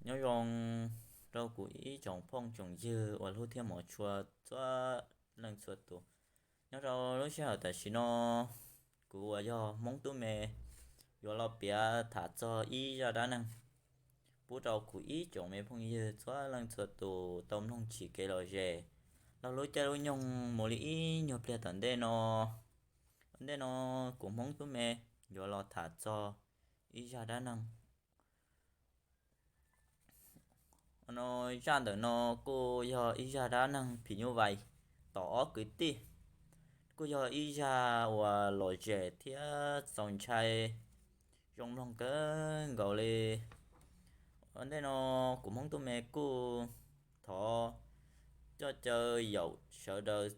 Nyob zoo rau kuv ib tsoom phooj tsoom ywg uas hlub thiab hmov tshua txhua leej txhua tus. Nyob rau lub sij hawm tam sim no, kuv uas yog Hmoob Tub Me yuav los piav tham txog ib zaj dab neeg pub rau kuv ib tsoom me phooj ywg txhua leej txhua tus tau mloog tsim kev lom zem laug lub caij lub nyoog mus li ib nyuag pliag tom ntej no. Ua ntej no kuv Hmoob Tub Me yuav los tham txog ib zaj dab neeg. Zaj ntawm no kuj yog ib zaj dab neeg phim nyuj vais tom ob kwv tij. Kuj yog ib zaj uas lom zem thiab txaus ntshai, zoo mloog kawg nkaus li. Ua ntej no kuv Hmoob Tub Me kuj thov coj caw yaum sawv daws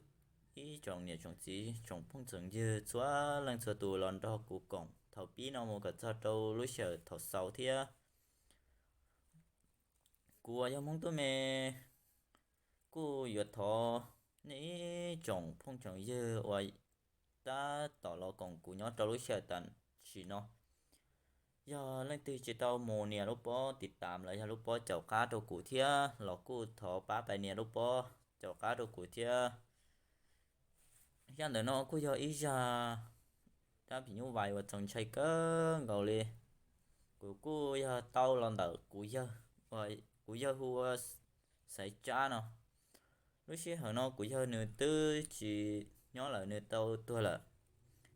ib tsoom niam tsoom txiv tsoom phooj tsoom ywg txhua leej txhua tus los nrog kuv koom thaum pib no mus kom txog rau lub sij hawm thaum xaus thiab. Kuv uas yog Hmoob Tub Me kuj yuav thov nej ib tsoom phooj tsoom ywg uas tab tom los koom kuv nyob rau lub sij hawm tam sim no. Yog leej twg tsis tau mus nias lub pob tiv tam los yog lub pob caum qab rau kuv thiab los kuj thov pab pais nias lub pob caum qab rau kuv thiab. Zaj ntawm no kuj yog ib zaj dab phim nyuj vais uas txaus ntshai kawg nkaus li. Kuv kuj yog tau los ntawm kuv yawg, kuv yawg hu ua Xaiv Tsab no. Lub sij hawm no kuv yawg nws twb tsis nyob lawm, nws tau tuag lawm.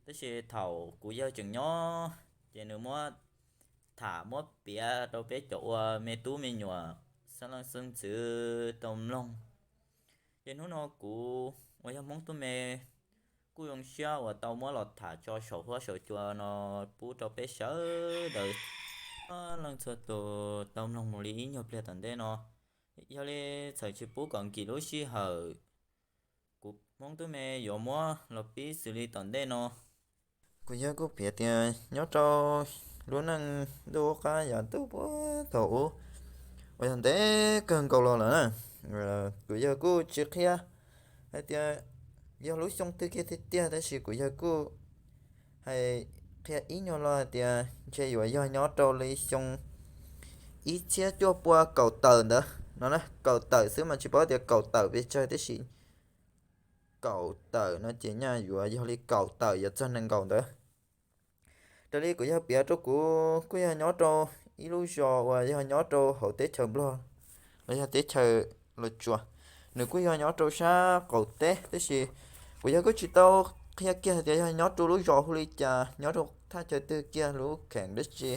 Tab sis thaum kuv yawg tseem nyob ces nws muab tham muab piav rau peb cov ua me tub me nyuam xeeb leej xeeb ntxwv tau mloog. Ces hnub no kuv uas yog Hmoob Tub Me kuj zoo siab uas tau muab los tham tso saum huab saum cua no pub rau peb sawv daws txhua leej txhua tus tau mloog mus li ib nyuag pliag tom ntej no. Yog li txhawm tsis pub kom nkim lub sij hawm, kuv Hmoob Tub Me yuav muab los pib xws li tom ntej no. Kuv yawg kuj piav tias nyob rau lub neej ntuj qab yam ntuj puag thaum ub uas yog ntev kawg nkaus los lawm na, kuv yawg kuj tsis qhia hais tias yog lub xyoo twg kiag tiag tiag, tab sis kuv yawg kuj hais qhia ib nyuag lo hais tias ntshe yuav yog nyob rau li xyoo ib txhiab cuaj pua kaum tawm ntawd no na, kaum tawm xwb mas tsis paub tias kaum tawm pes tsawg, tab sis kaum tawm no ces nyaj yuav yog li kaum tawm yuav txog nees nkaum ntawd. Raws li kuv yawg piav rau kuv kuj yog nyob rau ib lub zos uas yog nyob rau hauv teb chaws Nplog los yog teb chaws Los Tsuas. Nws kuj yog nyob rau sab qaum teb, tab sis kuv yawg kuj tsis tau qhia kiag tias yog nyob rau lub zos hu li cas, nyob rau thaj chaw twg kiag, lub kheem dab tsi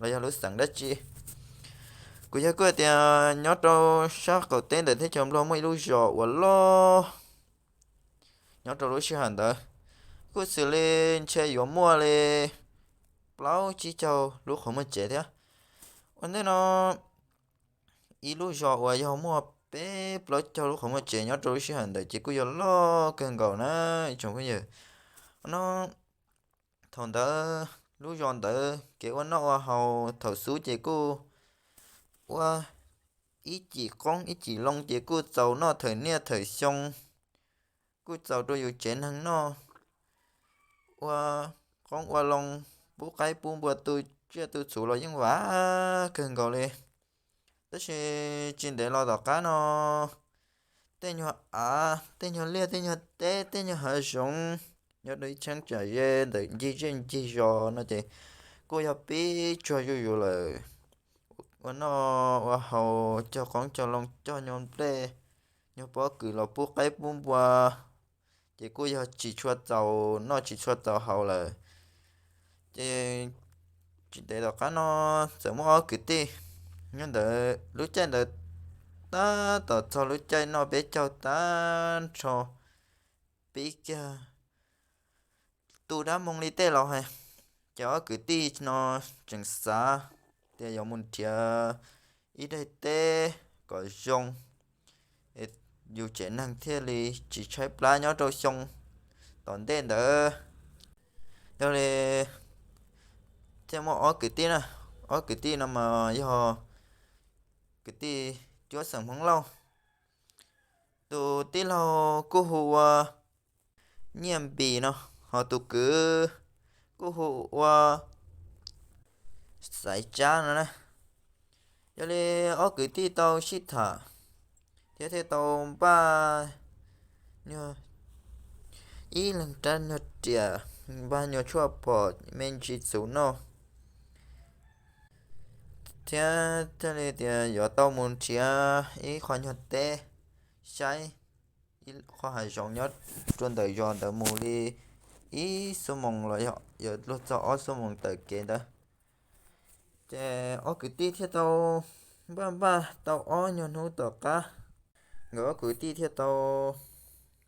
los yog lub xeev dab tsi. Kuv yawg kuj hais tias nyob rau sab qaum teb ntawm teb chaws Nplog muaj ib lub zos uas loj. Nyob rau lub sij hawm ntawd kuj xws li ntshe yuav muaj li plaub tsib caug lub qhov muag tsev thiab. Ua ntej no ib lub zos uas yog muaj peb plaub caug lub qhov muag tsev nyob rau lub sij hawm ntawd ces kuj yog loj kawg nkaus na ib tsoom phooj ywg. No thaum ntawd lub zos ntawd kev ua noj ua haus thaum xub ces kuj ua ib cim qoob ib cim loo ces kuj txaus noj thawm niaj thawm xyoo, kuj txaus rau yus tsev neeg noj, ua qoob ua loo, pub qaib pub npua tu tsiaj tu txhuv los yeej vam kawg nkaus li. Tab sis tsis ntev los tom qab no tej nyuag av, tej nyuag liaj, tej nyuag teb, tej nyuag hav zoov nyob rau ib cheeb tsam ze ntawm ncig zej ncig zos no ces kuj yog pib tsuag zuj zus lawm. Ua noj ua haus, cog qoob cog loo, cog nyuag nplej nyuag pob kws los pub qaib pub npua, ces kuj yog tsis tshua txaus noj tsis tshua txaus haus lawm. Ces tsis ntev tom qab no txawm muaj ob kwv tij nyob ntawd, lub caij ntawd tab tom txog lub caij noj peb caug tag nrho pib kiag tu dab moo li tej laus hais. Ces ob kwv tij no tseem xav tias yuav mus nrhiav ib daim teb kom zoo, yus tsev neeg thiaj li tsis tshaib plab nyob rau xyoo tom ntej ntawd. Yog li thiaj muaj ob kwv tij na, ob kwv tij no mas yog kwv tij cuab xeem Hmoob Lauj. Tus tij laug kuj hu ua Nyiaj Npis no, ho tus kwv kuj hu ua Xaiv Tsab no na. Yog li ob kwv tij tau sib tham thiab thiaj tau npaj nyuag ib leeg rab nyuag riam, npaj nyuag tshuaj pom me ntsis txhuv noj, thiab thiaj li tias yuav tau mus nrhiav ib qho nyuag teb saib ib qho hav zoov nyob rau ntawm zos ntawd mus li ib xuab moos los yog yuav luag txog ob xuab moos tawm kev ntawd. Ces ob kwv tij thiaj tau npaj npaj tau ob nyuag hnub tom qab, nkawd ob kwv tij thiaj tau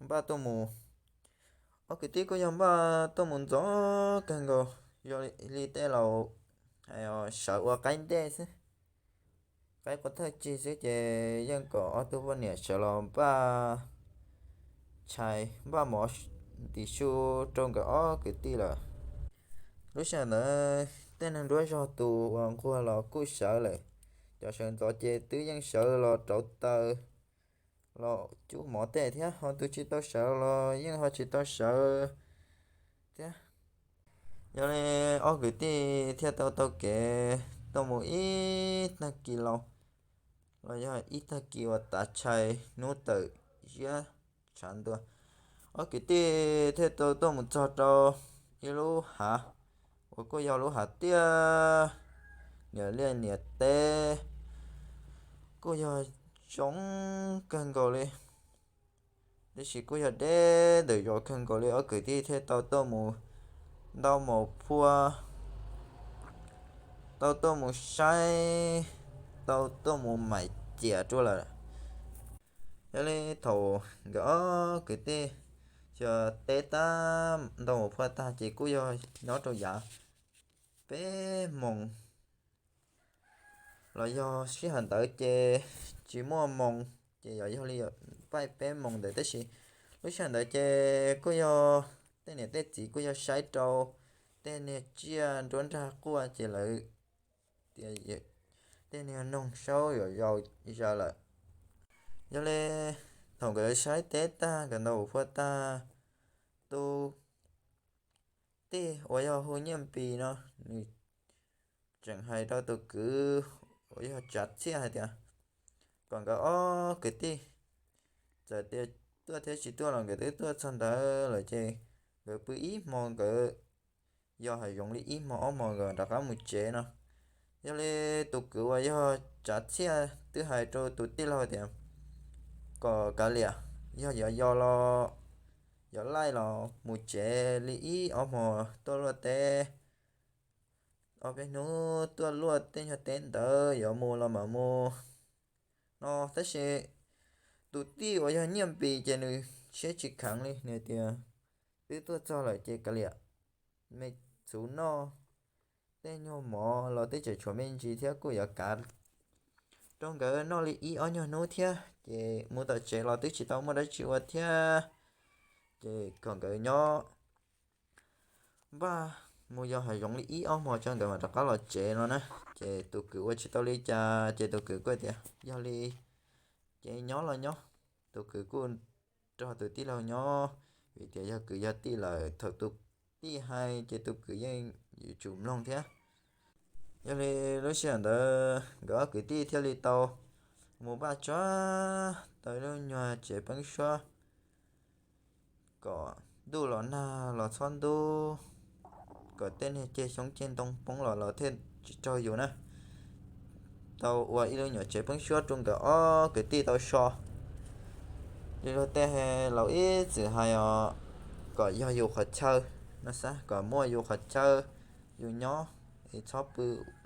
npaj tuaj mus. Ob kwv tij kuj yog npaj tuaj mus ntxov kawg nkaus, yog li tej laus hais sawv ua qaib ntej xwb, qaib qua thawj tsig xwb ces yeej kom ob tug poj niam sawv los npaj tshais npaj mov ntim su rau nkawd ob kwv tij lawm. Lub sij hawm ntawd tej neeg nruab zog tus uas nquag los kuj sawv lawm, cov sawv ntxov ces twb yeej sawv los rauv taws los cub mov tej thiab, ho tus tsis tau sawv los yeej ho tsis tau sawv thiab. Yog li ob kwv tij thiaj tau taug kev tuaj mus ib tag kis los, los yog ib tag kis uas tav tshais hnub tawm ziab tshav ntua, ob kwv tij thiaj tau tuaj mus txog rau ib lub hav uas kuj yog lub hav tiaj, niam liaj niam teb kuj yog zoo kawg nkaus li, tiam sis kuj yog deb ntawm zos kawg nkaus li. Ob kwv tij thiaj tau tuaj mus ntau mus phua, tau tuaj mus saib, tau tuaj mus maim ciam rau lawm. Yog li thaum nkawd ob kwv tij xyuas teb tag ntau mus phua tag ces kuj yog nyob rau yav peb moos los yog sij hawm ntawd ces tsis muaj moos ces yog, yog li paib peb moos ntawd, tab sis lub sij hawm ntawd ces kuj yog tej niam tej txiv kuj yog saib rau tej niag tsiaj nruab nrag quaj ces lawv tias tej niag noog saub yuav zaws lawm. Yog li thaum nkawd saib teb tag nkawd ntau mus phua tag, tus tij uas yog hu Nyiaj Npis no nws tseem hais rau tus kwv uas yog Tsav Txhiaj hais tias kom nkawd ob kwv tij txawm tias tuaj thiab tsis tuaj los nkawd twb tuaj txog ntawd lawm ces nkawd pw ib hmo, nkawd yos hav zoov li ib hmo ob hmo nkawd rov qab mus tsev no. Yog li tus kwv uas yog Tsav Txhiaj twb hais rau tus tij laug tias kom kav liam, yog yuav yos los yuav laij los mus tsev li ib ob hmo tuaj luaj teb, ob peb hnub tuaj luaj tej nyuag teb ntawd yuav mus los mam mus no. Tab sis tus tij uas yog Nyiaj Npis ces nws siab tsis kheev li, nws tias twb tuaj txog lawm ces kav liam, me txhuv noj, tej nyuag mov los twb tseem tshuav me ntsis thiab kuj yuav kav rau nkawd noj li ib ob nyuag hnub thiab ces mus tom tsev los twb tsis tau muaj dab tsi ua thiab, ces kom nkawd nyob npaj mus yos hav zoov li ib ob hmo tso nkawd mam rov qab los tsev no na. Ces tus kwv ua tsis tau li cas ces tus kwv kuj tias yog li ces nyob los nyob. Tus kwv kuj nrog tus tij laug nyob, vim tias yog kwv yog tij lawm, thaum tus tij hais ces tus kwv yeej yuav tsum mloog thiab. Yog li lub sij hawm ntawd nkawd ob kwv tij thiaj li tau mus npaj tsuag tau ib lub nyuag tsev pheeb suab kom ntuj los nag los txhob ntub, kom tej niag ceg xyoob ceg ntoo poob los los thiaj tsis raug yus na. Tau ua ib lub nyuam tsev pheeb suab rau nkawd ob kwv tij tau so. Li luag tej laus ib txwm hais os, kom yog yus qhov chaw no xav, kom muaj yus qhov chaw yus nyob, es txhob pw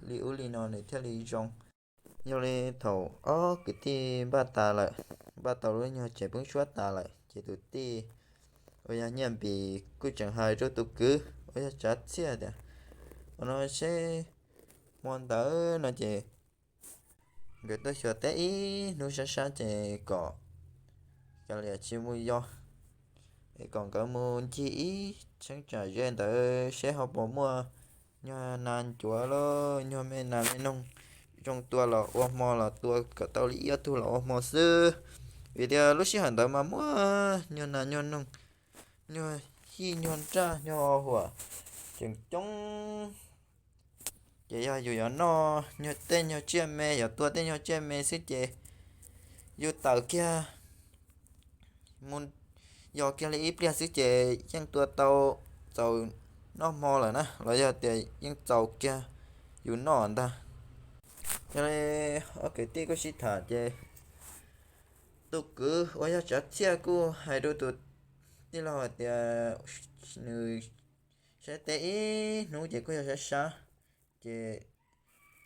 li ub li no nws thiaj li zoo. Yog li thaum ob kwv tij npaj tas lawm, npaj tau lub nyuag tsev pheeb suab tas lawm ces tus tij uas yog Nyiaj Npis kuj tseem hais rau tus kwv uas yog Tsav Txhiaj tias, ua no seb hmo ntawd no ces nkawd tuaj xyuas teb ib hnub sab sab ces kom kav liam tsis mus yos, es kom nkawd mus ncig ib cheeb tsam ze ntawd seb ho puas muaj nyuag nas ncuav los nyuag me nas me noog zoo tua los ua hmo los tua kom tau li ib ob tug los ua hmo xwb. Vim tias lub sij hawm ntawd mas muaj nyuag nas nyuag noog, nyuag hij nyuag nraj nyuag huam tseem coob Ces yog yus yuav noj nyuag tej nyuag tsiaj me, yuav tua tej nyuag tsiaj me xwb ces yus tawm kiag mus yos kiag li ib pliag xwb ces yeej tua tau txaus noj hmo lawm na, los yog tias yeej txaus kiag yus noj ntag. Yog li ob kwv tij kuj sib tham ces tus kwv uas yog Tsav Txhiaj kuj hais rau tus tij laug hais tias nws saib teb ib hnub ces kuj yog sab sab, ces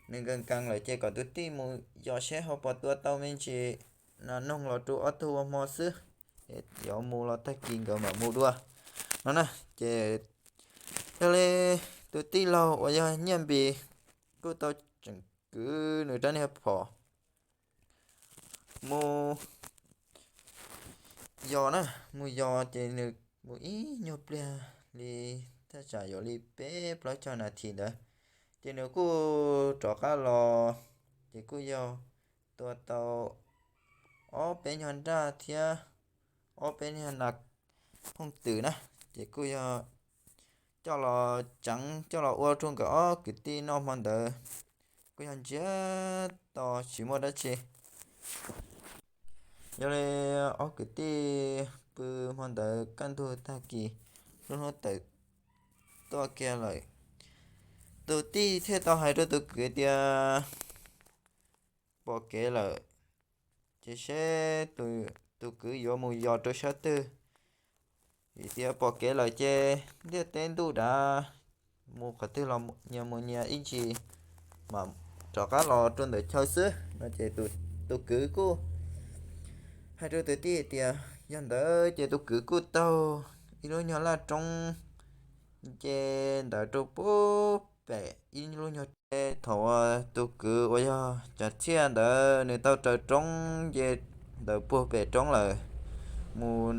nws nkees nkees lawm ces kom tus tij mus yos seb ho puas tua tau me ntsis nas noog los rau ob tug ua hmo xwb, yuav mus los tag kis nkawd mam mus dua no na. Ces yog li tus tij laug uas yog Nyiaj Npis kuj tau tseem kwv nws rab niag phom mus yos na, mus yos ces nws mus ib nyuag pliag li, thaj tsam yuav li peb plaub caug nas this ntawd, ces nws kuj rov qab los, ces kuj yog tua tau ob peb nyuag nraj thiab ob peb nyuag nas hooj twm na, ces kuj yog coj los tseev coj los ua rau nkawd ob kwv tij noj hmo ntawd, kuj yog ntsiag to tsis muaj dab tsi. Yog li ob kwv tij pw hmo ntawd kaj ntug tag kis, lub hnub tawm tuaj kiag lawm, tus tij thiaj tau hais rau tus kwv tias pom kev lawm, ces seb tus kwv yuav mus yos rau sab twg, vim tias pom kev lawm ces ntiaj teb ntuj dav, mus qhov twg los nyias mus nyias ib ntsis mam rov qab los rau ntawm chaw xwb no. Ces tus kwv kuj hais rau tus tij tias yog ntawd ces tus kwv kuj taug ib lub nyuag laj roob nce ntawd rau pub pem ib lub nyuag roob. Thaum uas tus kwv uas yog Tsav Txhiaj ntawd nws tau raws roob nce ntawd puag pem roob lawm, mus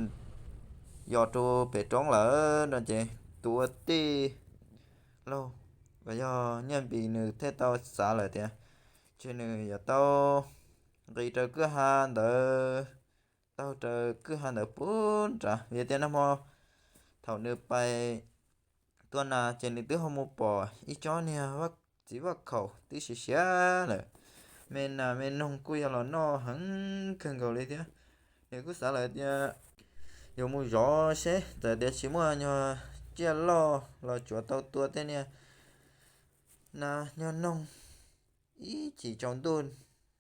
yos rau pem roob lawm no ces tus ua tij laug uas yog Nyiaj Npis nws thiaj tau xav lawm tias, ces nws yuav tau nqis raws kwj ha ntawd, taug raws kwj ha ntawd puag nrad, vim tias nag hmo thaum nws pais tua nas ces nws twb ho mus pom ib tsob niag txiv vaj khaum twb siav siav lawm, me nas me noog kuj yog los noj heev kawg nkaus li thiab. Nws kuj xav lawm tias yuav mus zov seb txawm tias tsis muaj nyuag tsiaj loj los tsuav tau tua tej niag nas nyuag noog ib chim tsaus ntuj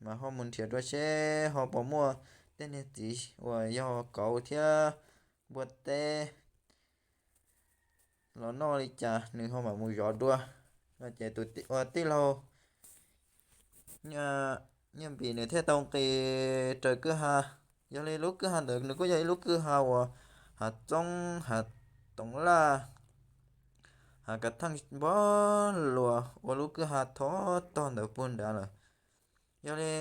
mas ho mus nrhiav dua seb ho puas muaj tej niag txiv uas yog kauv thiab npua teb los noj li cas nws ho mam mus zov dua no. Ces tus ua tij laug Nyiaj Npis nws thiaj tau nqis raws kwj ha. Yog li lub kwj ha ntawd nws kuj yog ib lub kwj ha uas hav txoob hav toov laj, hav kav theej npog luas ua lub kwj ha thov tog ntawd puag nrad lawm. Yog li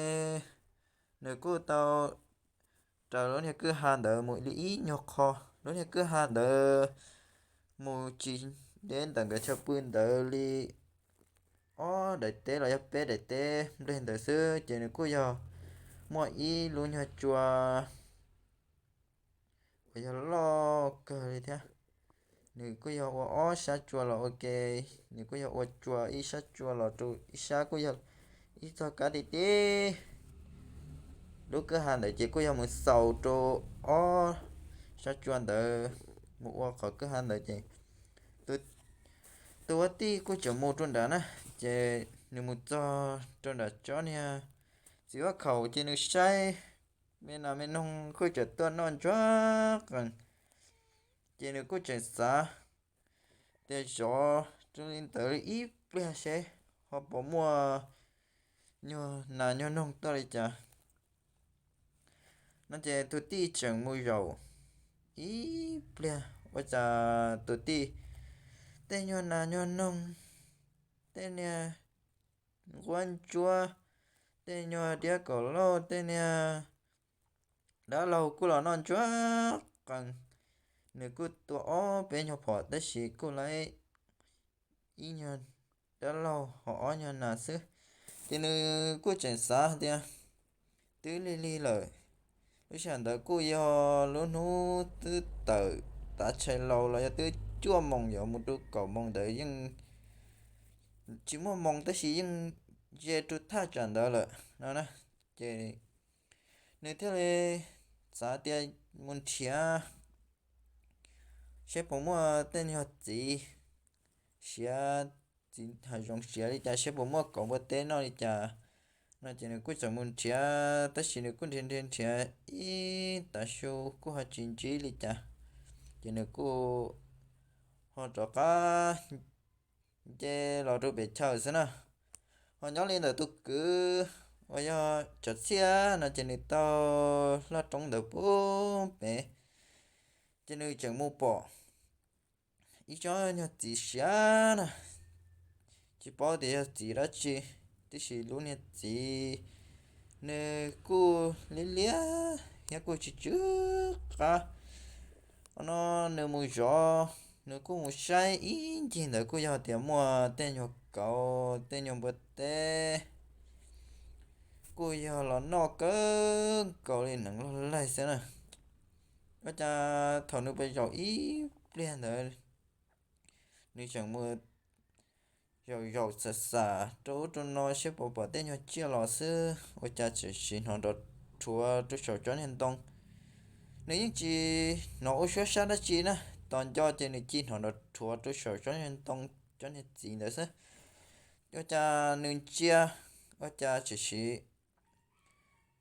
nws kuj tau raws lub niag kwj ha ntawd mus li ib nyuag qho. Lub niag kwj ha ntawd mus tsis deb ntawm nkawd chaw pw ntawd li ob daim teb los yog peb daim teb nplej ntawd xwb, ces nws kuj yog muaj ib lub nyuag tsua uas yog loj kawg li thiab. Nws kuj yog ua ob sab tsua los ua ke, nws kuj yog ua tsua ib sab tsua los rau ib sab kuj yog ib txoj kab ti ti. Lub kwj ha ntawd ces kuj yog mus xaus rau ob sab tsua ntawd, mus ua qhov kwj ha ntawd ces tus ua tij kuj tseem mus rau nrad na, ces nws mus txog rau nram tsob niag txiv vaj khaum ces nws saib me nas me noog kuj tseem tuaj noj ntsuag qees, ces nws kuj tseem xav tias zov rau li ntawd li ib pliag seb ho puas muaj nyuag nas nyuag noog tuaj li cas no. Ces tus tij tseem mus zaum ib pliag ua cas tus tij tej nyuag nas nyuag noog, tej niag nquab ntsuab, tej nyuag diab kaum lauj, tej niag dab laug kuj los noj ntsuag qees. Nws kuj tua ob peb nyuag phom tab sis kuj laib ib nyuag dab laug ho ob nyuag nas xwb. Ces nws kuj tseem xav tias twb lig lig lawm, lub sij hawm ntawd kuj yog lub hnub twb tawm tav tshais laus los yog twb cuaj moos yuav mus rau kaum moos ntawd yeej tsis muaj moo tab sis yeej ze rau thaj tsam ntawd lawm no na. Ces nws thiaj li xav tias mus nrhiav seb puas muaj tej nyuag txiv siav, txiv hav zoov siav li cas, seb puas muaj kauv npua teb noj li cas no. Ces nws kuj txawm mus nrhiav, tab sis nws kuj nrhiav nrhiav nrhiav ib tav su kuj ho tsis ntsib li cas. Ces nws kuj ho rov qab nce los rau pem chaw xwb na. Ho nyob li ntawm tus kwv uas yog Tsav Txhiaj no ces nws taug laj roob ntawd pub pem, ces nws tseem mus pom ib tsob nyuag txiv siav na, tsis paub tias yog txiv dab tsi, tiam sis lub niag txiv nws kuj liab liab thiab kuj tsis tsw qab. Qhov no nws mus zov, nws kuj mus saib ib ncig ntawd kuj yog tias muaj tej nyuag kauv tej nyuag npua teb kuj yog los noj kawg nkaus li neev log laig xwb na. Ua cas thaum nws pais zaum ib pliag ntawd, nws tseem mus zaum zaum xam xam rau ub rau no seb puas pom tej nyuag tsiaj los xwb, ua cas tseem sis hnov nrov rhuav rau saum tsob niag ntoo. Nws yeej tsis hnov ua suab sab dab tsi na, tos nco ces nws cia hnov nrov rhuav rau saum tsob niag ntoo, tsob niag txiv ntawd xwb. Ua cas nws ntsia, ua cas tseem sis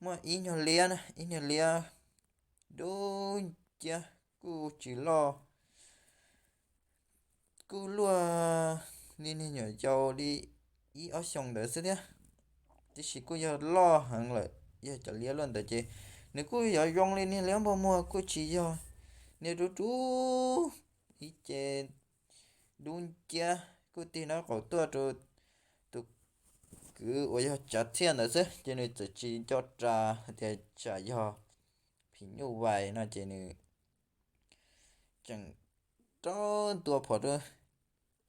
muaj ib nyuag liab na, ib nyuag liab dub nciab kuj tsis loj, kuj luaj li niag nyuam yaus li ib ob xyoos ntawd xwb thiab, tiam sis kuj yog loj heev lawm, yog cov liab luaj ntawd ces nws kuj yuav zoo li niag liab npog muag, kuj tsis yog niag dub dub ib ce dub nciab, kuj tig nraub qaum tuaj rau tus kwv uas yog Tsav Txhiaj ntawd xwb, ces nws txawm tsis nco ras hais tias tsam yog phim nyuj vais no ces nws tseem rau ntua phom rau,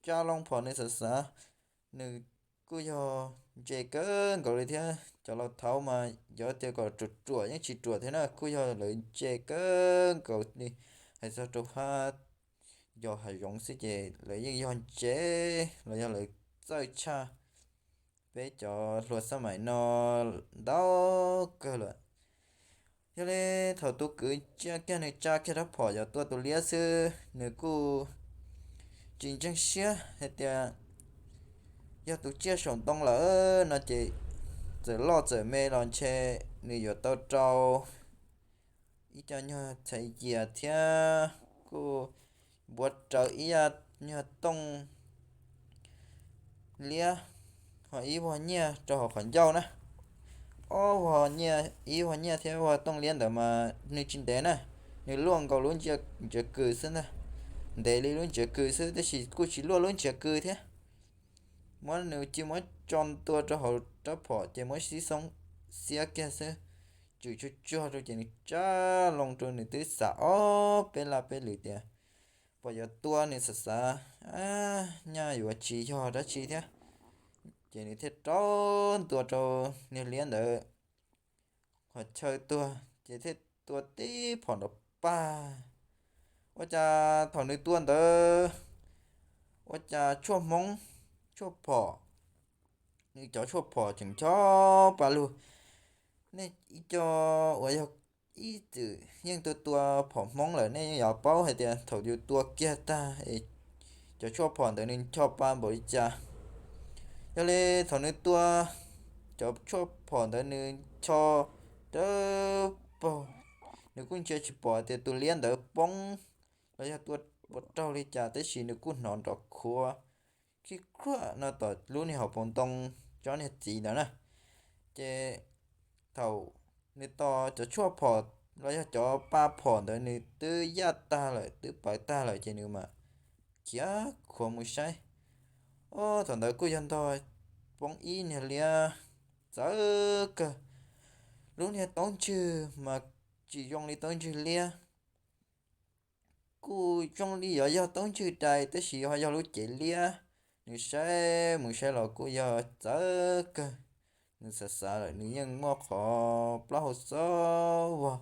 tsa loo phom nws xav xav, nws kuj yog ntse kawg nkaus li thiab, cov laus thaud mas yuav tias kom ruam ruam yeej tsis ruam thiab na, kuj yog lawv ntse kawg nkaus li, hais txog rau hab yos hav zoov xwb ces lawv yeej yog ntse los yog lawv txawj tshaj peb cov hluas xab maim no ntau kawg lawm. Yog li thaum tus kwv tsiaj kiag nws tsa kiag rab phom yuav tua tus liab xwb, nws kuj tsis ntseeg siab hais tias yog tus tsiaj saum ntoo lawm no ces txawm loj txawm me los ntshe nws yuav tau rau ib co nyuag txhais yias thiab kuj npuav rawv ib yam nyuag tooj liab, ho ib vog nyiaj rau hauv qhov ncauj na. Ob vog nyiaj, ib vog nyiaj thiab vog tooj liab ntawd mas nws tsis ntev na, nws luaj nkaus lub ntsiav kws xwb ntag, ntev li lub ntsiav kws xwb tab sis kuj tsis luaj lub ntsiav kws thiab. Muab nws cia muab tso ntua rau hauv rab phom ces muab sib xoob xiab kiag xwb, tswm tsuag tsuag rau ces nws tsa loo rau, nws twb xav ob peb laj peb lwm tias puas yuav tua, nws xav xav nyaj yuav tsis yog dab tsi thiab, ces nws thiaj rau ntua rau niag liab ntawd qhov chaw tuag ces thiaj tua tib phom nrov pag. Ua cas thaum nws tua ntawd ua cas tshuaj hmoob, tshuaj phom, nws cov tshuaj phom tseem ncho pa lug. Nej ib co uas yog ib txwm yeej tua tua phom hmoob lawm nej yeej yuav paub hais tias thaum yus tua kiag tag es cov tshuaj phom ntawd nws ncho pa npaum li cas. Yog li thaum nws tua cov tshuaj phom ntawd nws ncho dawb paug, nws kuj ntsia tsis pom tias tus liab ntawd poob los yog tua puas raug li cas tab sis nws kuj hnov nrov khuav khib khuaj no tom lub niag hauv paus ntoo tsob niag txiv ntawd na. Ces thaum nws tos cov tshuaj phom los yog cov pa phom ntawd nws twb yaj tag lawm twb pawv tag lawm ces nws mam khiav khuav mus saib. Ob, thaum ntawd kuj yog ntog poob ib niag liab txawv kawg. Lub niag taub ntswg mas tsis zoo li taub ntswg liab, kuj zoo li yuav yog taub ntswg dais tab sis ho yog lub cev liab. Nws saib mus saib los kuj yog txawv kawg. Nws xav xav lawm nws yeej muaj qhov plaub hau xob vog.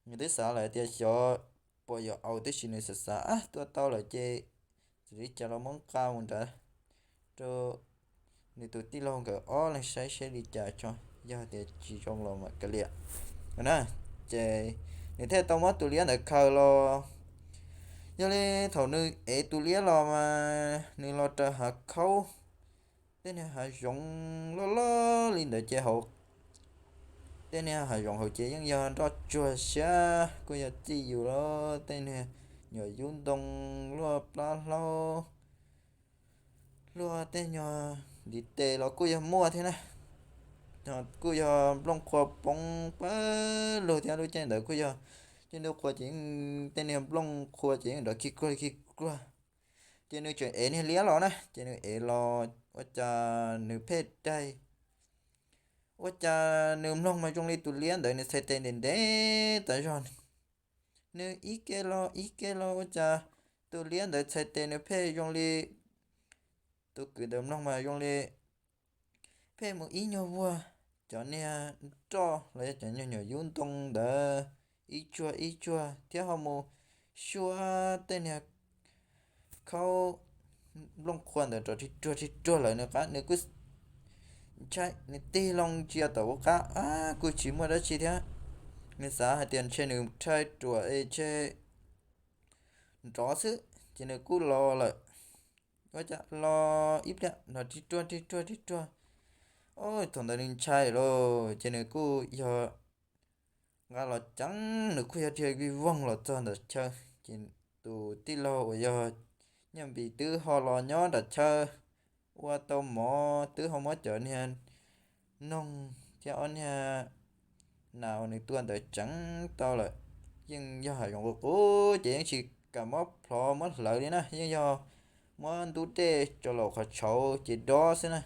Nws twb xav lawm tias xyov puas yuav au tab sis nws xav xav ab tua tau lawm ces txawm li cas los muab nqa mus nrad rau nws tus tij laug nkawd ob leeg saib seb li cas tso, yog tias tsis zoo los mam kav liam na. Ces nws thiaj tau muab tus liab ntawd khaws los. Yog li thaum nws ev tus liab los mas nws los raws hav khaub, tej niag hav zoov loj loj li ntawd ces hauv, tej niag hav zoov hauv ces yeej yog nroj tsuag siab kuj yog txij yus los tej niag nyuam yub ntoo, luaj plab hlaub, luaj tej nyuag ntiv tes los kuj yog muaj thiab na. Kuj yog nplooj qhuav poob pawg lug thiab, lub caij ntawd kuj yog caij ntuj qhua ces yeej tej niag nplooj qhuav ces yeej nrov khi kruag khi kruag. Ces nws tseem ev niag liab los na, ces nws ev los ua cas nws pheej daig, ua cas nws mloog mas zoo li tus liab ntawd nws txhais tes ntev ntev tas zog. Nws ib ke los ib ke los ua cas tus liab ntawd txhais tes nws pheej zoo li, tus kwv ntawd mloog mas zoo li pheej mus ib nyuag vuag cov niag nroj los yog cov nyuag nyuam yub ntoo ntawd ib tsuag ib tsuag thiab ho mus xyuas tej niag khaub nplooj qhuav ntawd rov rig ruag rig ruag lawm nws qab, nws kuj ntshai, nws tig loo ntsia tom ub qab, ab, kuj tsis muaj dab tsi thiab. Nws xav hais tias ntshe nws rhais ruam es ntshe nrov xwb ces nws kuj los lawm. Ua cas los ib pliag nrov rig ruag rig ruag rig ruag. Thaum ntawd nws ntshai lawm ces nws kuj yog nqa los ceev, nws kuj yog dhia vij voog los txog ntawm chaw. Ces tus tij laug uas yog Nyiaj Npis twb ho los nyob nram chaw ua tau mov, twb ho muab cov niag noog thiab ob niag nas uas nws tua ntawd tseev tau lawm. Yeej yog hav zoov qub qub ces yeej tsis kam muab plhov muab hlawv li na, yeej yog muab ntub dej tso los qhov tshauv ces dob xwb na.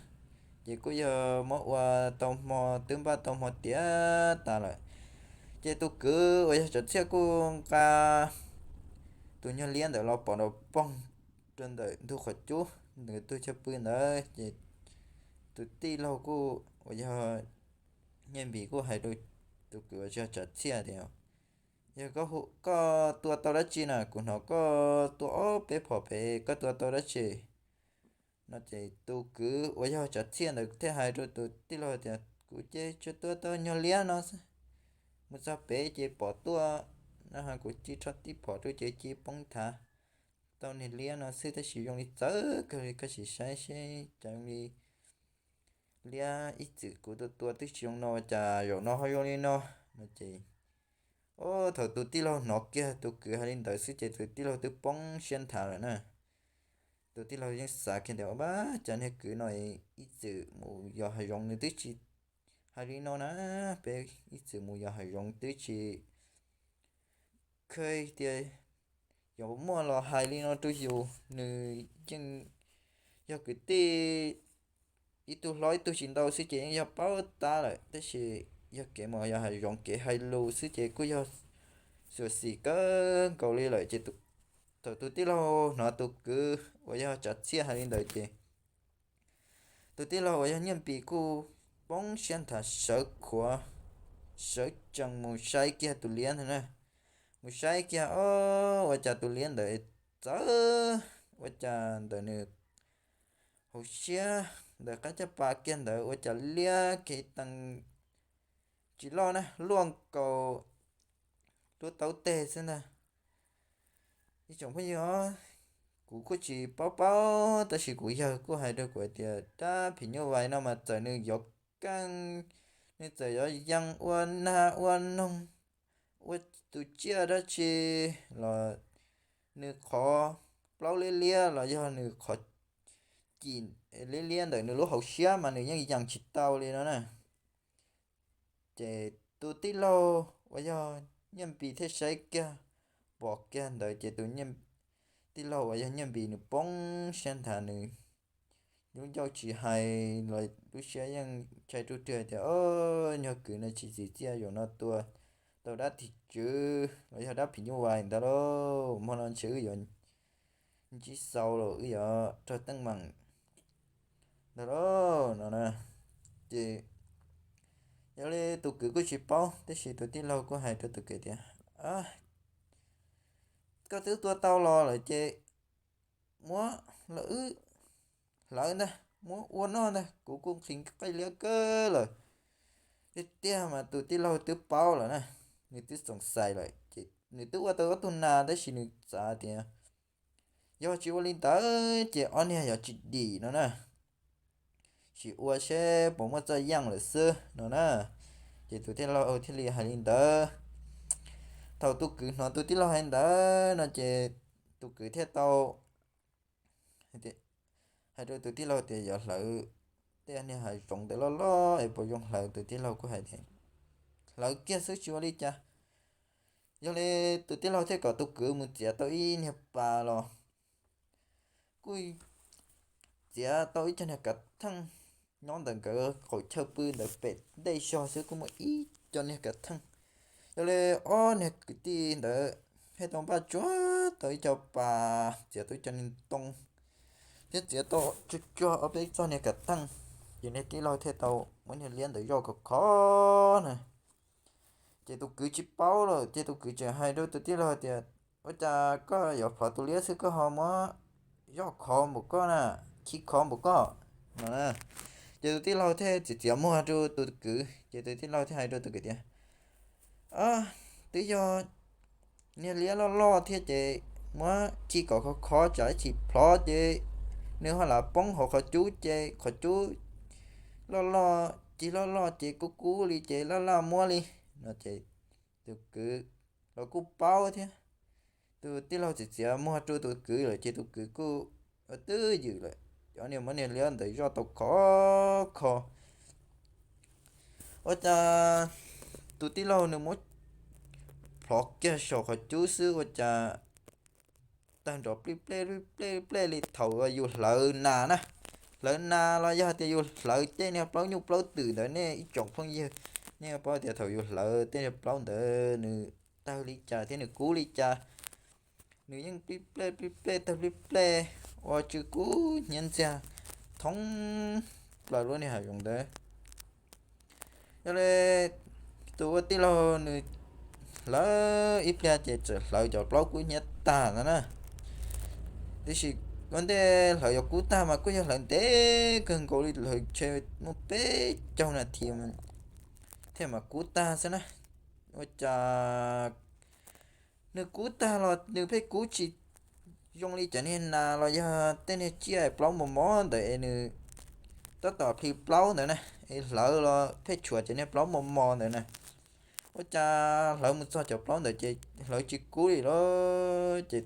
Ces kuj yog muab ua tau hmo, twb npaj tau hmo tiav tas lawm. Ces tus kwv uas yog Tsav Txhiaj kuj nqa tus nyuag liab ntawd los pov nrov poog rau ntawm ntug qhov cub ntawd tus chaw pw ntawd. Ces tus tij laug kuj uas yog Nyiaj Npis kuj hais rau tus kwv uas yog Tsav Txhiaj tias, yog koj tua tau dab tsi na? Kuv hnov koj tua ob peb phom pem, koj tua tau dab tsi? No ces tus kwv uas yog Tsav Txhiaj ntawd thiaj hais rau tus tij laug tias, kuv ces tsuas tua tau nyuag liab no xwb. Mus txog pem ces pom tuaj no, kuv ci rho tib phom rau ces ci poob thav tau niag liab no xwb, tab sis zoo li txawv kawg li, koj sim saib seb cas zoo li liab ib txwm kuv tua tua twb tsis zoo no, cas zaum no ho zoo li no. No ces, o, thaum tus tij laug hnov kiag tus kwv hais li ntawd xwb ces tus tij laug twb poob siab nthav lawm na. Tus tij laug yeej xav kiag tias, ua, cas niag kwv no ib txwm mus yos hav zoov nws twb tsis hais li no na, peb ib txwm mus yos hav zoov twb tsis kheev tias yuav muaj los hais li no rau yus. Nws yeej yog kwv tij ib tug hlob ib tug tsis ntau xwb ces yeej yog paub tab lawm, tab sis yog kev mus yos hav zoov kev hais lus xwb ces kuj yog xyuam xim kawg nkaus li lawm. Ces thaum tus tij laug hnov tus kwv uas yog Tsav Txhiaj hais li ntawd ces tus tij laug uas yog Nyiaj Npis kuj poob siab nthav sawv khuav, sawv tsees mus saib kiag tus liab ntawd na. Mus saib kiag, o, ua cas tus liab ntawd txawv, ua cas ntawm nws hauv siab ntawm qab caj pas kiag ntawd ua cas liab kev tees tsis loj na, luaj nkaus lub taub teg xwb ntag. Ib tsoom phooj ywg, kuv kuj tsis paub paub tab sis kuv yawg kuj hais rau kuv hais tias dab phim nyuj vais no mas txawm nws yuav keej, nws txawm yuav yees ua nag ua noog, ua tus tsiaj dab tsi los nws qhov plaub liab liab los yog nws qhov cim liab liab ntawm nws lub hauv siab mas nws yeej yees tsis tau li no na. Ces tus tij laug uas yog Nyiaj Npis thiaj saib kiag, pom kiag ntawd ces tus tij laug uas yog Nyiaj Npis nws poob siab nthav, nws lub ncauj tsis hais los lub siab yeej ntshai ruj rwg tias, o, nyuag kwv no tsis txim txiaj zaum no tua tau dab tim tswv los yog dab phim nyuj vais ntawd lauj, hmo no ntshe wb yuav ntsib xau los wb yuav raug teeb meem ntawd lauj no na. Ces yog li tus kwv kuj tsis paub tab sis tus tij laug kuj hais rau tus kwv tias, koj twb tua tau los lawm ces muab los wb hlawv ntag. muab ua noj ntag, kuv kuj nqhis nqaij liab kawg lawm. Tiag tiag mas tus tij laug twb paub lawm na, nws twb xoom xais lawm ces nws twb ua tau ob tug nas tab sis nws xav tias yog tsis ua li ntawd ces ob niag yuav tsis dim no na, sim ua seb puas muaj txoj yeej lawm xwb no na. Ces tus tij laug thiaj li hais li ntawd. Thaum tus kwv hnov tus tij laug hais ntawd no ces tus kwv thiaj tau hais rau tus tij laug tias yog hlawv tej niag hav zoov ntawd loj loj es puas zoo hlawv. Tus tij laug kuj hais tias hlawv kiag xwb tsis ua li cas. Yog li tus tij laug thiaj kom tus kwv mus txiav tau ib niag pas los kuj txiav tau ib co niag kav theej nyob ntawm nkawd qaum chaw pw ntawd pem ntej zog xwb kuj muaj ib co niag kav theej. Yog li ob niag kwv tij ntawd thiaj tau npaj tsuag tau ib co pas, txiav tau ib co niag ntoo thiab txiav tau tsuag tsuag ob peb txoj niag kav theej. Ces niag tij laug thiaj tau muab niag liab ntawd zoj khov khov na. Ces tus kwv tsis paub lawm ces tus kwv tseem hais rau tus tij laug tias ua cas koj yuav plhov tus liab xwb koj ho muab zoj khov npaum koj na, khi khov npaum koj no na. Ces tus tij laug thiaj txiav txiav muag rau tus kwv ces tus tij laug thiaj hais rau tus kwv tias twb yog niag liab loj loj thiab ces muab khi kom khov khov tsam ib chim plhov ces nws ho lam poob hauv qhov cub ces qhov cub loj loj, cig loj loj ces kub kub li ces laj laj muab li no ces tus kwv los kuj paub thiab. Tus tij laug txiav txiav muag rau tus kwv lawm ces tus kwv kuj ua twj ywm lawm. Cov niag muab niag liab ntawd zoj tau khov kho. Ua cas tus tij laug nws muab plhov kiag saum qhov cub xwb ua cas tawg nrov plij plej plij plej li thaum yus hlawv nas na. Hlawv nas los yog tias yus hlawv tej niag plaub nyuj plaub twm ntawd, nej ib tsoom phooj ywg, nej paub tias thaum yus hlawv tej niag plaub ntawd nws tawg li cas thiab nws kub li cas. Nws yeej plij plej plij plej tawg plij plej ua tsw kub hnyiab ntxiag thoob plaws lub niag hav zoov ntawd. Yog li tus ua tij laug nws hlawv ib pliag ces txawm hlawv cov plaub kub hnyiab tag ntawd na. Tiam sis ua ntej hlawv cov kub tag mas kuj yog hlawv ntev kawg nkaus li, hlawv ntshe muaj peb caug nas this thiaj mam kub tag xwb na. Ua cas nws kub tag los nws pheej kub tsis zoo li cov niag nas los yog tej niag tsiaj plaub mos mos ntawd es nws tab tom plhis plaub ntawd na, es hlawv los pheej tshuav cov niag plaub mos mos ntawd na. Ua cas hlawv mus txog cov plaub ntawd ces hlawv tsis kub li lawm ces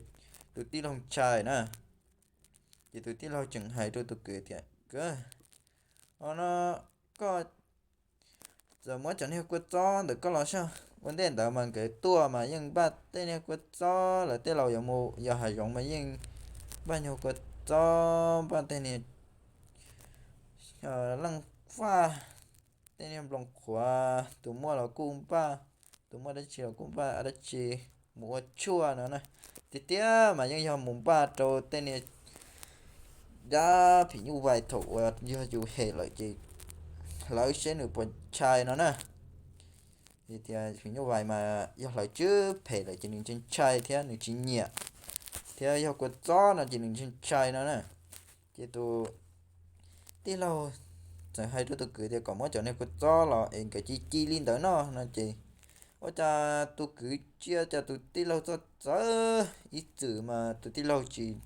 tus tij laug ntshai na. Ces tus tij laug tseem hais rau tus kwv tias kwv, no koj txawm muab cov niag kua txob ntawm koj los saib, ua ntej ntawd mas nkawd tuaj mas yeej npaj tej niag kua txob, lawv tej laus yuav mus yos hav zoov mas yeej npaj nyuag kua txob, npaj tej niag leej faj, tej niag nploos qhuav, tus muaj los kuj npaj, tus muaj dab tsi los kuj npaj dab tsi mus ua tshuaj no na. Tiag tiag mas yeej yog mus npaj rau tej niag dab phim nyuj vais thaum uas yog yus hem lawm ces hlawv seb nws puas ntshai no na. Vim tias phim nyuj vais mas yog hlawv tsw phem lawm ces nws ntshai ntshai thiab nws tsis nyiam, thiab yog kua txob no ces nws ntshai ntshai no na. Ces tus tij laug txawm hais rau tus kwv tias kom muab cov niag kua txob los es nkawd ci ci li ntawd no no ces ua cas tus kwv cia cas tus tij laug txawj txawv ib txwm mas tus tij laug tsis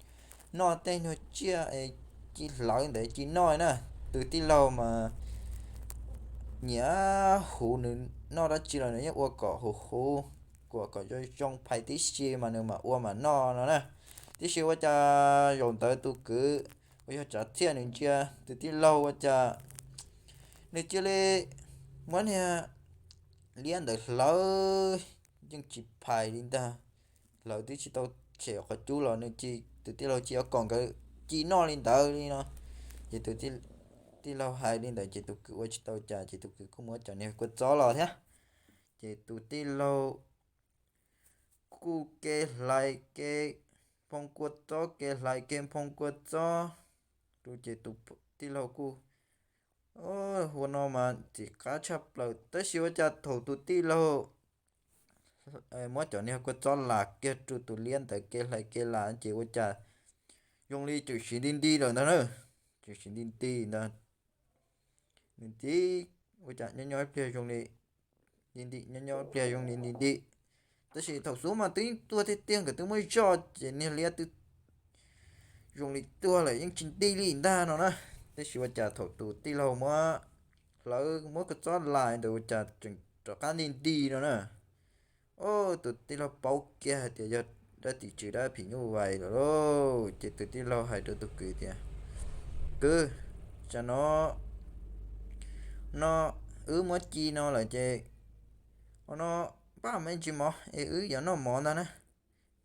noj tej nyuag tsiaj es ci hlawv ntawd ci noj na. Tus tij laug mas nyiam huv, nws noj dab tsi los nws yeej ua kom huv huv, kuam kom zoo zoo phais tib si mas nws mam ua mam noj no na. Tiam sis ua cas zaum ntawd tus kwv uas yog Tsav Txhiaj nws ntsia tus tij laug ua cas nws cia li muab niag liab ntawd hlawv yeej tsis phais li ntag. Hlawv twb tsis tau tshem qhov cub los nws cia, tus tij laug cia kom nkawd ci noj li ntawd li no. Ces tus tij laug hais li ntawd ces tus kwv ua tsis tau cas ces tus kwv kuj muab cov niag kua txob los thiab. Ces tus tij laug kuj ke hlais ke nphoo kua txob, ke hlais ke nphoo kua txob, ces tus tij laug kuj ua no mas txim qab tshaj plaws. Tab sis ua cas thaum tus tij laug muab cov niag kua txob las kiag rau tus liab ntawd ke hlais ke las ces ua cas zoo li tseem siv nti nti lawm ntag na. nws tsis nti nti ntag. Nws nti, ua cas nyob nyob ib pliag zoo li nti nti, nyob nyob ib pliag zoo li nti nti. Tab sis thaum xub mas twb tuag tiag tiag, nkawd twb muab zoj ces niag liab twb zoo li tuag lawm, yeej tsis nti li ntag no na. Tab sis ua cas thaum tus tij laug muab hlawv, muab kua txob lais ntawd ua cas tseem rov qab nti nti no na. Tus tij laug paub kiag hais tias yog dab tim tswv dab phim nyuj vais lawm lauj. Ces tus tij laug hais rau tus kwv tias, Kwv, tsam no, no wb muab ci no lawm ces, o no, npaj me ntsis mov es wb yuav noj mov ntag na.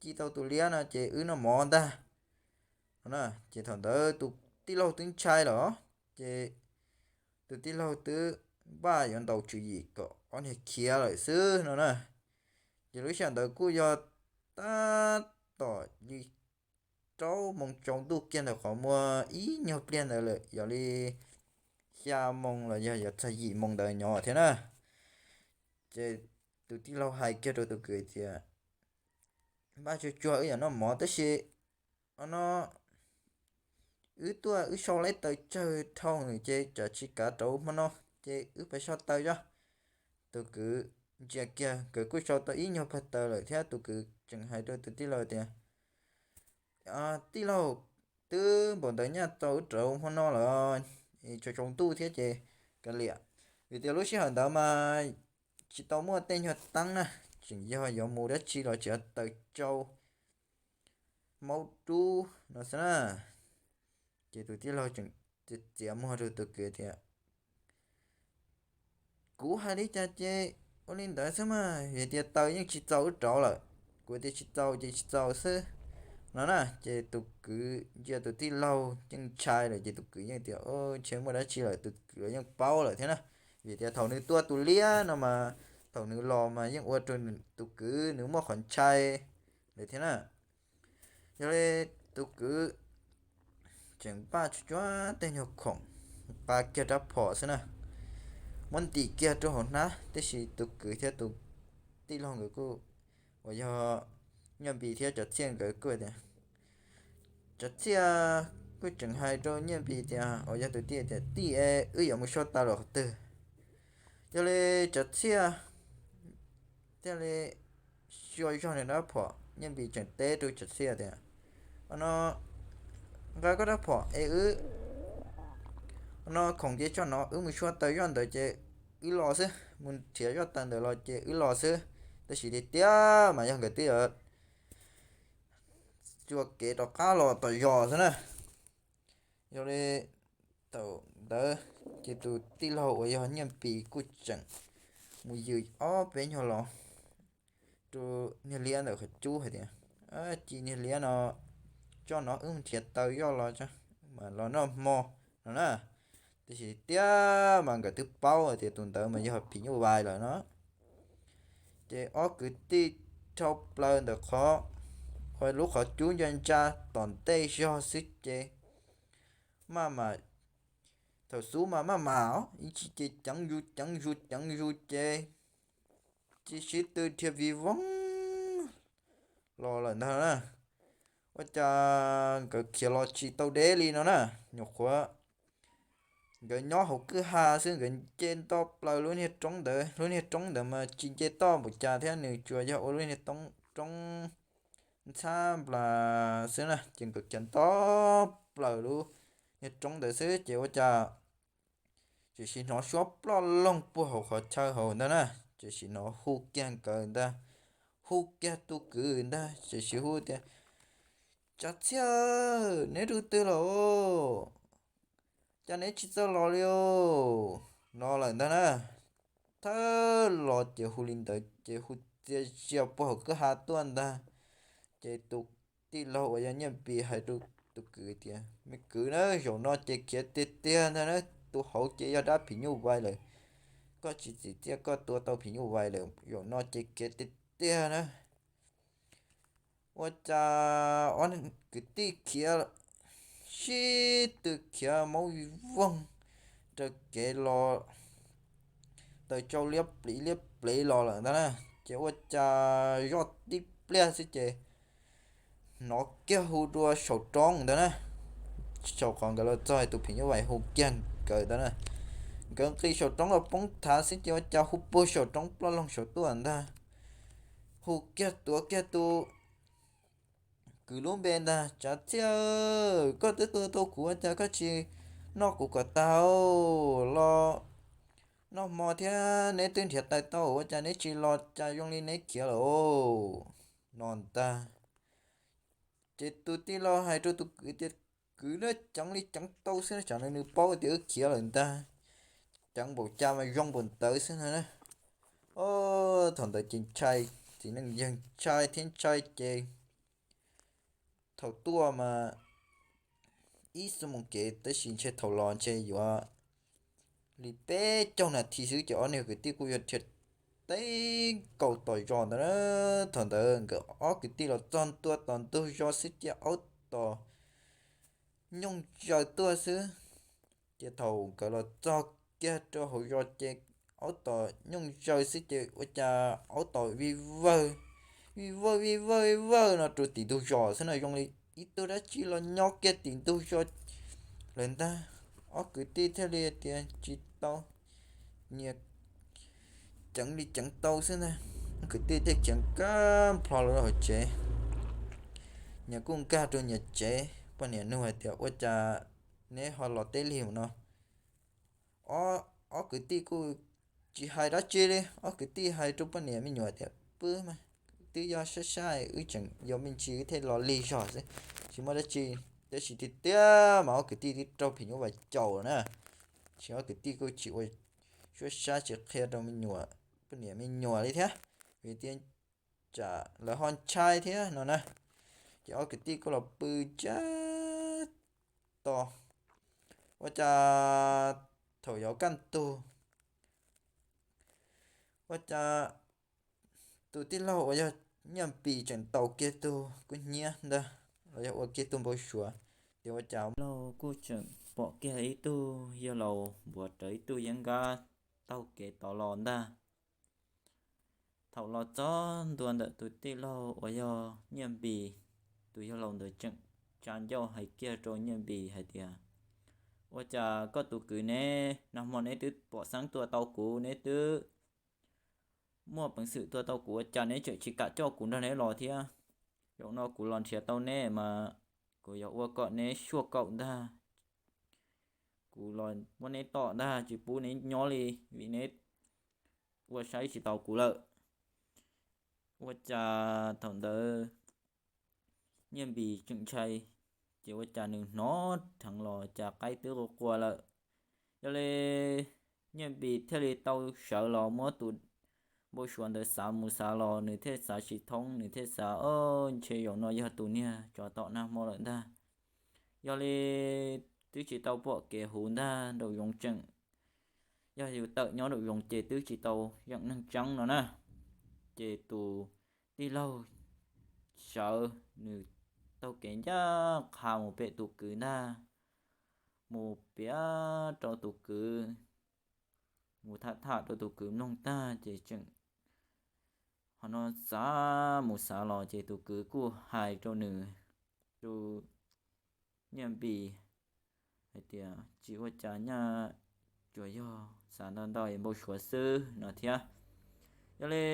Ci tau tus liab no ces wb noj mov ntag. Ces thaum ntawd tus tij laug twb ntshai lawm, ces tus tij laug twb npaj yuav ntaus tswv yim kom ob niag khiav lawm xwb no na. Ces lub sij hawm ntawd kuj yog tab tom li rau moos tsaus ntuj kiag ntawm qhov muaj ib nyuag pliag ntawd lawm, yog li xya moos los yog yuav txog yim moos ntawd nyob thiab na. Ces tus tij laug hais kiag rau tus kwv tias, Npaj tsuag tsuag wb yuav noj mov tab sis, o no, wb tuaj wb sau lawm taws tsawg dhau ces tsam tsis kav rau hmo no, ces wb pab sau taws os. Tus kwv ntsia kiag nkawd kuj sau tau ib nyuag pab taws lawm thiab, tus kwv tseem hais rau tus tij laug tias, Tij laug, twb npaum ntawd nyaj tau wb rau hmo no lawm, tsaus tsaus ntuj thiab ces kav liam. Vim tias lub sij hawm ntawd mas tsis tau muaj tej nyuag teeb na, tseem yog yuav mus dab tsi los tseem taws tsau maub dub no xwb na. Ces tus tij laug tseem txiav muag rau tus kwv tias, Kuv hais li cas ces ua li ntawd xwb mas, vim tias taws yeej tsis txaus wb rau lawm. Kuv tias tsis txaus ces tsis txaus xwb no na. Ces tus kwv ntsia tus tij laug yeej ntshai lawm ces tus kwv yeej tias, Ntshe muaj dab tsi lawm. Tus kwv yeej paub lawm thiab na, vim tias thaum nws tua tus liab no mas, thaum nws los mas yeej ua rau tus kwv nws muaj qhov ntshai lawm thiab na. Yog li tus kwv tseem npaj tsuag tsuag tej nyuag khoom, nqa kiag rab phom xwb na, muab ntim kiag rau hauv hnab. Tiam sis tus kwv thiab tus tij laug nkawd kuj, uas yog Nyiaj Npis thiab Cov Txhiaj nkawd kuj tias, Cov Txhiaj kuj tseem hais rau Nyiaj Npis tias, uas yog tus tij tias, Tij es wb yuav mus sau taws los qhov twg? Yog li Cov Txhiaj thiaj li xyuas zog nws rab phom, Nyiaj Npis tseem teb rau Cov Txhiaj tias, O no, nqa koj rab phom es wb, o no, khoom ces tso no, wb mus sau taws zoj ntawd ces wb los xwb, mus nrhiav zoj taws ntawd los ces wb los xwb. Tab sis tiag tiag mas yog nkawd twb yuav txua kev rov qab los tom zos xwb na. Yog li thaum ntawd ces tus tij laug uas yog Nyiaj Npis kuj tseem mus yws ob peb nyuag los rau niag liab ntawm qhov cub hais tias, Ci niag liab no, tso no wb mus nrhiav taws zoj los, mas los noj hmo no na. Tiam sis tiag mas nkawd twb paub hais tias tus ntawd mas yog phim nyuj vais lawm no. Ces ob kwv tij dhau plaws ntawm qhov, qhov lub qhov cub ntsa ntsa tom ntej zog xwb ces maj mam, thaum xub mas maj mam os, ib chim ces ceev zus ceev zus ceev zus ces cia sib tw dhia vij voog los lawm ntag na. Ua cas nkawd khiav los tsis tau deb li no na, nyuam qhuav nkawd nyob hauv kwj ha xwb, nkawd nce nto plaws lub niag roob ntawd, lub niag roob ntawd mas tsis nce toj npaum cas thiab, nws tsuas yog ua lub niag roob ntxhab nplas xwb na, ces nkawd khiav nto plaws lub niag roob ntawd xwb ces ua cas tseem sim hnov suab ploj loog puag hauv qhov chaw hauv ntag na, tseem sim hnov hu kiag nkawd ntag, hu kiag tus kwv ntag, tseem sim hu tias, Cov Txhiaj, neb rau twg los? Cas neb tsis txawj los li os? No lawm ntag na. Thawj los ces hu li ntawd ces hu txias zias puag hauv kwj ha tuaj ntag. Ces tus tij laug uas yog Nyiaj Npis hais rau tus kwv tias, Me kwv na, zaum no ces khiav tiag tiag ntag na, tus hauv ces yog dab phim nyuj vais lawm. Koj tsis txim txiaj koj tua tau phim nyuj vais lawm, zaum no ces khiav tiag tiag na. Ua cas ob kwv tij khiav, sib tw khiav maub voog raws kev los, taws tsau liab pliv liab pliv los lawm ntag na. Ces ua cas zoj tib pliag xwb ces hnov kiag hu dua saum roob ntag na. saum qhov nkawd los txog tus phim nyuj vais hu kiag nkawd ntag na. Nkawd nqis saum roob los poob thav xwb ces ua cas hu puag saum roob ploj loog saud tuaj ntag. Hu kiag tuav kiag tus kwv lub npe ntag, Tsav Txhiaj, koj twb tua tau kuv ua cas koj tsis noj kuv kom tag los noj hmo thiab neb twb nrhiav tawm tau ua cas neb tsis los cas zoo li neb khiav lawm no ntag. Ces tus tij laug hais rau tus kwv tias, kwv, neb ceev li ceev tau xwb na, tsam no nws paub tias wb khiav lawm ntag. Ceev npaum cas mas zoo npaum ntawd xwb na. Thaum ntawd ces ntshai, txiv neej yawg ntshai thiab ntshai ces thaum tuaj mas ib xuab moos kev tab sis ntshe thaum los ntshe yuav li peb caug nas this xwb ces ob niag kwv tij kuj yog dhia teb nkaus tom zos ntawd na. Thaum ntawd nkawd ob kwv tij los txog ntua tom ntug zos xwb ces aub tom nyooj zaws tuaj xwb. Ces thaum nkawd los txog kiag rau hauv zos ces aub tom nyooj zaws xwb ces ua cas aub tom vij vawg, vij vawg vij vawg vij vawg no rau tim ntug zos xwb no, zoo li ib tug dab tsi los nyob kiag tim ntug zos lawm ntag. Ob kwv tij thiaj li tias tsis tau, nyias ceev li ceev tau xwb ntag. Ob kwv tij thiaj khiav nkag plho los hauv tsev. Nyias kuj nkag rau nyias tsev, poj niam nug hais tias ua cas neb ho los teb lig no? Ob kwv tij kuj tsis hais dab tsi li, ob kwv tij hais rau poj niam me nyuam tias pw mas, twb yog sab sab wb tseem yog me ntsis wb thiaj los lig zog xwb, tsis muaj dab tsi. Tab sis tiag tiag mas ob kwv tij twb raug phim nyuj vais caum na. Ces ob kwv tij kuj tsis ua suab sab tsis qhia rau me nyuam, poj niam me nyuam li thiab, vim tias tsam lawv ho ntshai thiab no na. Ces ob kwv tij kuj los pw tsab to. Ua cas thaum yuav kaj ntug, ua cas tus tij laug uas yog Nyiaj Npis tseem ntaus kiag tug kub hnyiab ntag, los yog ua kiag tug npau suav, ces ua cas laug kuj tseem pom kiag ib tug yawg laus npuav rawv ib tug yeeb nkab taug kev tod los ntag. Thaum los txog ntua ntawm tus tij laug uas yog Nyiaj Npis, tus yawg laus ntawd tseem tsa ncauj hais kiag rau Nyiaj Npis hais tias, ua cas koj tus kwv neb nag hmo neb twb pom xeeb tua tau kuv, neb twb muaj peev xwm tua tau kuv, ua cas neb tseem tsis kam coj kuv nrog neb los thiab? Zaum no kuv los nrhiav tau neb mas kuv yog ua kom neb suaj kaum ntag. Kuv los muab neb tom ntag, tsis pub neb nyob li, vim neb ua saib tsis taus kuv lawm. Ua cas thaum ntawd Nyiaj Npis tseem ntshai, ces ua cas nws hnov dheev los cas qaib twb qua qua lawm. Yog li Nyiaj Npis thiaj li tau sawv los muab tus npau suav ntawd xav mus xav los, nws thiaj xav tsis thoob, nws thiaj xav, o, ntshe zaum no yog tus niag tsov tom nag hmo lawm ntag. Yog li twb tsis tau pom kev huv ntag, nraum zoov tseem, yog yus tawm nyob nraum zoov ces twb tsis tau zeem neeg tseeb no na. Ces tus tij laug sawv, nws taug kev ncaj qha mus pem tus kwv ntag, mus piav rau tus kwv, mus tham tham rau tus kwv mloog tag ces tseem ho no xav mus xav los ces tus kwv kuj hais rau nws, rau Nyiaj Npis hais tias, tsis ua cas nyaj, tsuas yog xav ntau ntau es npau suav xwb no thiab. Yog li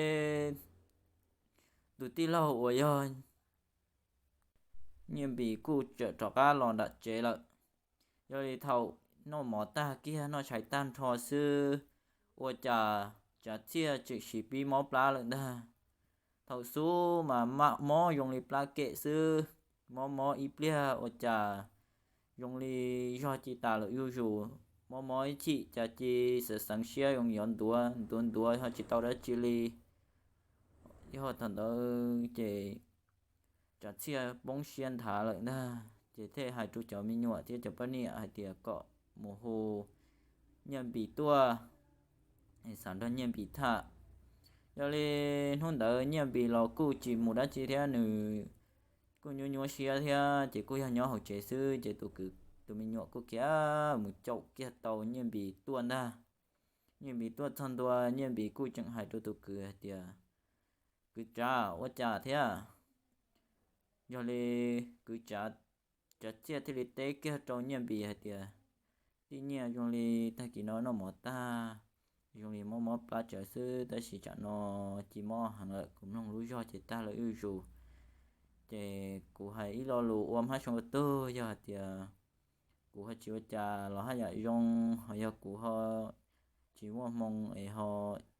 tus tij laug uas yog Nyiaj Npis kuj tseem rov qab los nram tsev lawm. Yog li thaum noj mov tag kiag noj tshais tag nrho xwb, ua cas Tsav Txhiaj tseem siv pib mob plab lawm ntag. Thaum xub mas mam mob zoo li plab kem xwb, mob mob ib pliag ua cas zoo li zog ci tas lawm zuj zus, mob mob ib chim cas ci xeev xeev siab zoo yuav ntuav ntuav ntuav ho tsis tau dab tsi li. Yog thaum ntawd ces Tsav Txhiaj poob siab nthav lawm ntag, ces thiaj hais rau cov me nyuam thiab cov poj niam hais tias kom mus hu Nyiaj Npis tuaj, xav nrog Nyiaj Npis tham. Yog li hnub ntawd Nyiaj Npis los kuj tsis mus dab tsi thiab, nws kuj nyuaj nyuaj siab thiab, ces kuj yog nyob hauv tsev xwb, ces tus kwv tus me nyuam kuj khiav mus caum kiag tau Nyiaj Npis tuaj ntag. Nyiaj Npis tuaj txog ntua, Nyiaj Npis kuj tseem hais rau tus kwv hais tias, kwv Tsav, ua cas thiab? Yog li kwv Tsav Tsav Txiaj thiaj li teb kiag rau Nyiaj Npis hais tias, Tij Nyiaj, zoo li tag kis no noj mov tag, zoo li mob mob plab tsawv xwb, tab sis tsam no tsis mob heev lawm, kuv mloog lub zog ces tag lawm zuj zus. Ces kuv hais ib lo lus ua hmab soo ua tug, yog hais tias kuv ho tsis ua cas los haj yam zoo, ho yog kuv ho tsis muaj hmoo es ho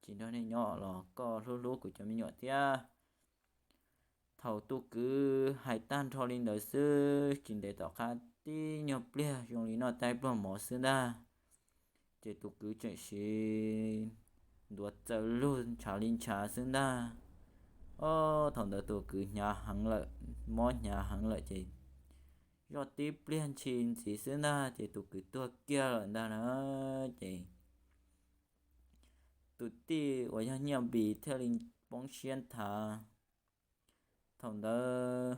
tsis nrog nej nyob los koj hlub hlub kuv cov me nyuam thiab. Thaum tus kwv hais tag nrho li ntawd xwb, tsis ntev tom qab tib nyuag pliag zoo li noj taib pluag mov xwb ntag, ces tus kwv tseem siv ntuav txaws lug ntshav li ntshav xwb ntag. Ob, thaum ntawd tus kwv hnyav heev lawm, mob hnyav heev lawm ces zoj tib pliag ntshis ntxiv xwb ntag ces tus kwv tuag kiag lawm ntag na. Ces tus tij uas yog Nyiaj Npis thiaj li poob siab nthav. Thaum ntawd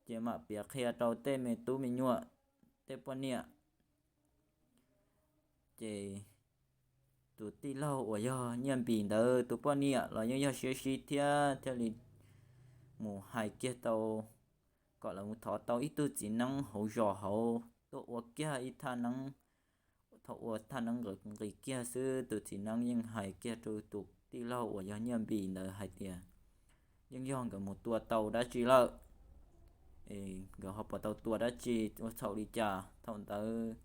ces mam piav qhia rau tej me tub me nyuam, tej poj niam. Ces tus tij laug uas yog Nyiaj Npis ntawd tus poj niam los yeej yog siab sib thiab thiaj li mus hais kiag tau kom lawv mus thov tau ib tug txiv neeb hauv zos hauv tuaj ua kiag ib thaj neeb. Thaum ua thaj neeb nqis kiag xwb tus txiv neeb yeej hais kiag rau tus tij laug uas yog Nyiaj Npis ntawd hais tias yeej yog nkawd mus tua tau dab tsi lawm, nkawd ho puas tau tua dab tsi ua txhaum li cas. Thaum ntawd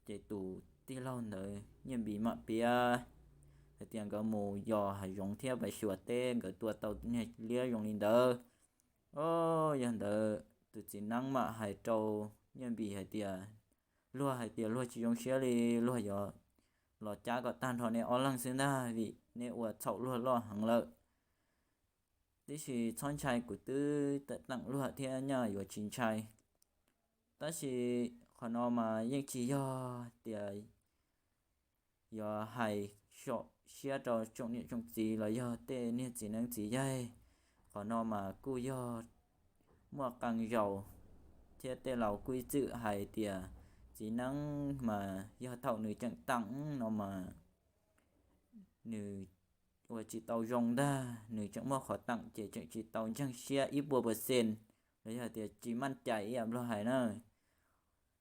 ces tus tij laug ntawd Nyiaj Npis mam piav hais tias nkawd mus yos hav zoov thiab pais xyuas teb nkawd tua tau niag liab zoo li ntawd. Os, yog ntawd tus txiv neeb mam hais rau Nyiaj Npis hais tias, luag hais tias luag tsis zoo siab li, luag yuav los cab kom tag nrho nej ob leeg xwb ntag vim nej ua txhaum luag loj heev lawm. Tiam sis txhob ntshai, kuv twb teem luag thiab nyaj yuav tsis ntshai. Tab sis qhov no mas yeej tsis yog tias yuav hais xyom siab rau tsoom niam tsoom txiv los yog tej niag txiv neeb txiv yaig. Qhov no mas kuj yog muaj qee zaus thiab tej laus kuj ib txwm hais tias txiv neeb mas yog thaum nws tseem teem no mas nws ua tsis tau zoo ntag, nws tseem muaj qhov teem ces tseem tsis tau ntseeg siab ib puas percent, los yog tias tsis maj cai ib yam nplog hais na.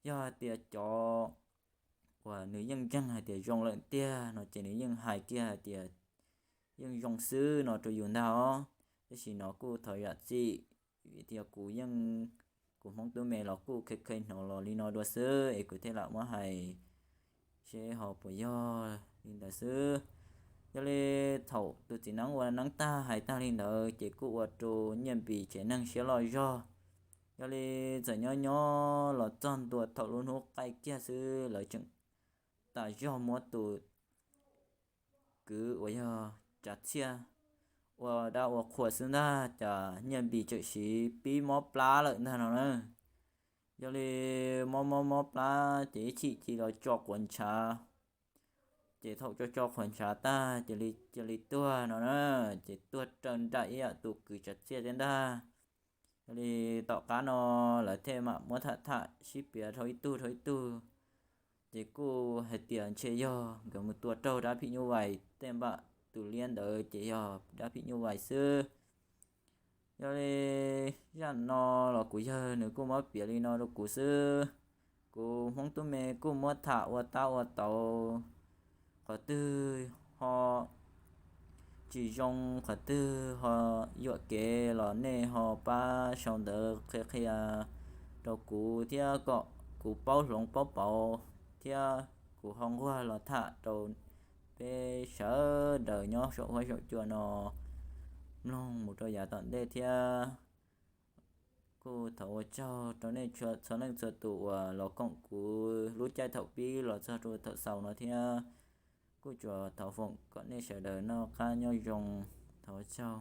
Yog hais tias cov uas nws yeej ntseeg hais tias zoo lawm tiag no ces nws yeej hais kiag hais tias yeej zoo xwb no rau yus ntag os. Tab sis no kuj thov zam txim, vim tias kuv yeej, kuv Hmoob tub me los kuj kheev kheev hnov los li no dua xwb es kuv thiaj lam muab hais seb ho puas yog li ntawd xwb. Yog li thaum tus txiv neeb ua neeb tag hais tag li ntawd ces kuj ua rau Nyiaj Npis tsev neeg siab loj zog. Yog li txawm nyob nyob los txog ntua thaum lub hnub qaij kiag xwb lawv tseem tas zog muab tus kwv uas yog Tsav Txhiaj ua dab ua qhua xwb ntag, cas Nyiaj Npis tseem siv pib mob plab lawm ntag no na. Yog li mob mob mob plab ces ib chim cia los tso quav ntshav, ces thaum tso tso quav ntshav tag cia li tuag no na, ces tuag raws nraim ib yam tus kwv Tsav Txhiaj thiab ntag. Yog li tom qab no lawv thiaj mam muab tham tham sib piav dhau ib tug dhau ib tug, ces kuj hais tias ntshe yog nkawd mus tua raug dab phim nyuj vais, tej npam tus liab ntawd ces yog dab phim nyuj vais xwb. Yog li zaj no los kuv yawg nws kuj muab piav li no rau kuv xwb. Kuv Hmoob tub me kuj muab tham ua tab ua tau, qhov twg ho tsis zoo, qhov twg ho yuam kev los nej ho pab sau ntawv qhia qhia rau kuv thiab kom kuv paub hloov paub pauv, thiab kuv ho nquag los tham rau peb sawv daws nyob saum huab saum cua no mloog mus rau yav tom ntej thiab. Kuj thov ua tsaug rau nej txhua leej txhua tus uas los koom kuv lub caij thaum pib los txog rau thaum xaus no thiab. Kuj tsuas thov foom kom nej sawv daws noj qab nyob zoo. Thov ua tsaug.